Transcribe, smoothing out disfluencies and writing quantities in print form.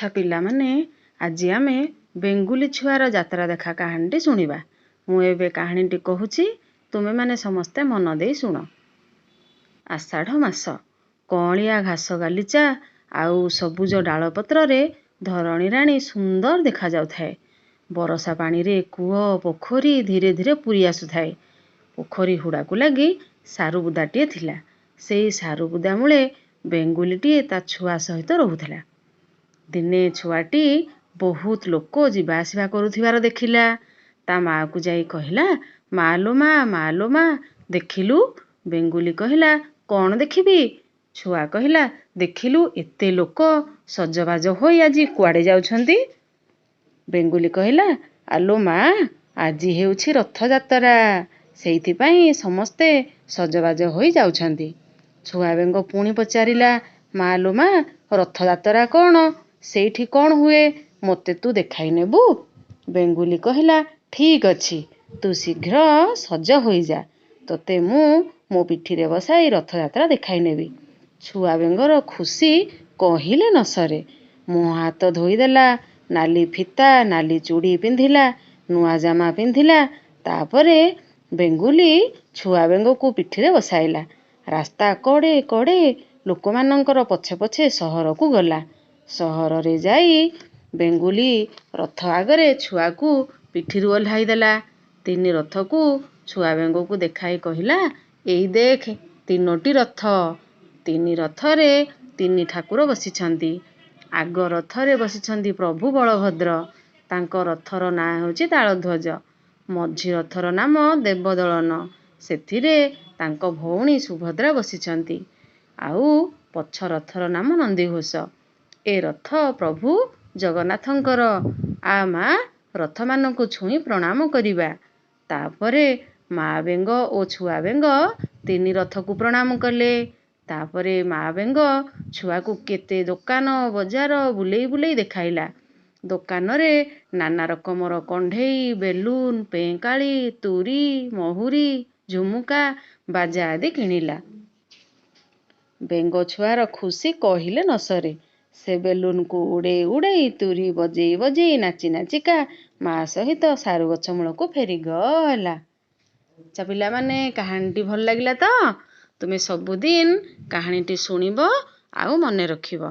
ଆଚ୍ଛା ପିଲାମାନେ, ଆଜି ଆମେ ବେଙ୍ଗୁଲି ଛୁଆର ଯାତ୍ରା ଦେଖା କାହାଣୀଟି ଶୁଣିବା। ମୁଁ ଏବେ କାହାଣୀଟି କହୁଛି, ତୁମେମାନେ ସମସ୍ତେ ମନ ଦେଇ ଶୁଣ। ଆଷାଢ଼ ମାସ। କଅଁଳିଆ ଘାସ ଗାଲିଚା ଆଉ ସବୁଜ ଡାଳପତ୍ରରେ ଧରଣୀ ରାଣୀ ସୁନ୍ଦର ଦେଖାଯାଉଥାଏ। ବରଷା ପାଣିରେ କୂଅ ପୋଖରୀ ଧୀରେ ଧୀରେ ପୂରି ଆସୁଥାଏ। ପୋଖରୀ ହୁଡ଼ାକୁ ଲାଗି ସାରୁବୁଦାଟିଏ ଥିଲା। ସେଇ ସାରୁବୁଦା ମୂଳେ ବେଙ୍ଗୁଲିଟିଏ ତା ଛୁଆ ସହିତ ରହୁଥିଲା। ଦିନେ ଛୁଆଟି ବହୁତ ଲୋକ ଯିବା ଆସିବା କରୁଥିବାର ଦେଖିଲା। ତା ମାଆକୁ ଯାଇ କହିଲା, ମା ଲୋ ମା, ମା ଲୋ ମା, ଦେଖିଲୁ। ବେଙ୍ଗୁଲି କହିଲା, କ'ଣ ଦେଖିବି? ଛୁଆ କହିଲା, ଦେଖିଲୁ ଏତେ ଲୋକ ସଜବାଜ ହୋଇ ଆଜି କୁଆଡ଼େ ଯାଉଛନ୍ତି? ବେଙ୍ଗୁଲି କହିଲା, ଆଲୋ ମା, ଆଜି ହେଉଛି ରଥଯାତ୍ରା, ସେଇଥିପାଇଁ ସମସ୍ତେ ସଜବାଜ ହୋଇ ଯାଉଛନ୍ତି। ଛୁଆ ବେଙ୍ଗ ପୁଣି ପଚାରିଲା, ମା ଲୋ ମା, ରଥଯାତ୍ରା କ'ଣ? ସେଇଠି କ'ଣ ହୁଏ? ମୋତେ ତୁ ଦେଖାଇ ନେବୁ? ବେଙ୍ଗୁଲି କହିଲା, ଠିକ୍ ଅଛି, ତୁ ଶୀଘ୍ର ସଜ ହୋଇଯା, ତୋତେ ମୁଁ ମୋ ପିଠିରେ ବସାଇ ରଥଯାତ୍ରା ଦେଖାଇ ନେବି। ଛୁଆ ବେଙ୍ଗର ଖୁସି କହିଲେ ନ ସରେ। ମୁହଁ ହାତ ଧୋଇଦେଲା, ନାଲି ଫିତା ନାଲି ଚୁଡ଼ି ପିନ୍ଧିଲା, ନୂଆ ଜାମା ପିନ୍ଧିଲା। ତାପରେ ବେଙ୍ଗୁଲି ଛୁଆ ବେଙ୍ଗକୁ ପିଠିରେ ବସାଇଲା। ରାସ୍ତା କଡ଼େ କଡ଼େ ଲୋକମାନଙ୍କର ପଛେ ପଛେ ସହରକୁ ଗଲା। ସହରରେ ଯାଇ ବେଙ୍ଗୁଲି ରଥ ଆଗରେ ଛୁଆକୁ ପିଠିରୁ ଓହ୍ଲାଇ ଦେଲା। ତିନି ରଥକୁ ଛୁଆ ବେଙ୍ଗକୁ ଦେଖାଇ କହିଲା, ଏଇ ଦେଖ ତିନୋଟି ରଥ। ତିନି ରଥରେ ତିନି ଠାକୁର ବସିଛନ୍ତି। ଆଗ ରଥରେ ବସିଛନ୍ତି ପ୍ରଭୁ ବଳଭଦ୍ର, ତାଙ୍କ ରଥର ନାଁ ହେଉଛି ତାଳଧ୍ୱଜ। ମଝି ରଥର ନାମ ଦେବଦଳନ, ସେଥିରେ ତାଙ୍କ ଭଉଣୀ ସୁଭଦ୍ରା ବସିଛନ୍ତି। ଆଉ ପଛ ରଥର ନାମ ନନ୍ଦିଘୋଷ। ଏ ରଥ ପ୍ରଭୁ ଜଗନ୍ନାଥଙ୍କର। ଆ ମା, ରଥମାନଙ୍କୁ ଛୁଇଁ ପ୍ରଣାମ କରିବା। ତାପରେ ମା ବେଙ୍ଗ ଓ ଛୁଆ ବେଙ୍ଗ ତିନି ରଥକୁ ପ୍ରଣାମ କଲେ। ତାପରେ ମା ବେଙ୍ଗ ଛୁଆକୁ କେତେ ଦୋକାନ ବଜାର ବୁଲେଇ ବୁଲେଇ ଦେଖାଇଲା। ଦୋକାନରେ ନାନା ରକମର କଣ୍ଢେଇ, ବେଲୁନ, ପେଁକାଳି, ତୁରୀ, ମହୁରୀ, ଝୁମୁକା, ବାଜା ଆଦି କିଣିଲା। ବେଙ୍ଗ ଛୁଆର ଖୁସି କହିଲେ ନ ସରେ। ସେ ବେଲୁନକୁ ଉଡ଼େଇ ଉଡ଼େଇ, ତୁରୀ ବଜେଇ ବଜେଇ ନାଚି ନାଚିକା ମା ସହିତ ସାରୁ ଗଛ ମୂଳକୁ ଫେରିଗଲା। ଆଚ୍ଛା ପିଲାମାନେ, କାହାଣୀଟି ଭଲ ଲାଗିଲା ତ? ତୁମେ ସବୁଦିନ କାହାଣୀଟି ଶୁଣିବ ଆଉ ମନେ ରଖିବ।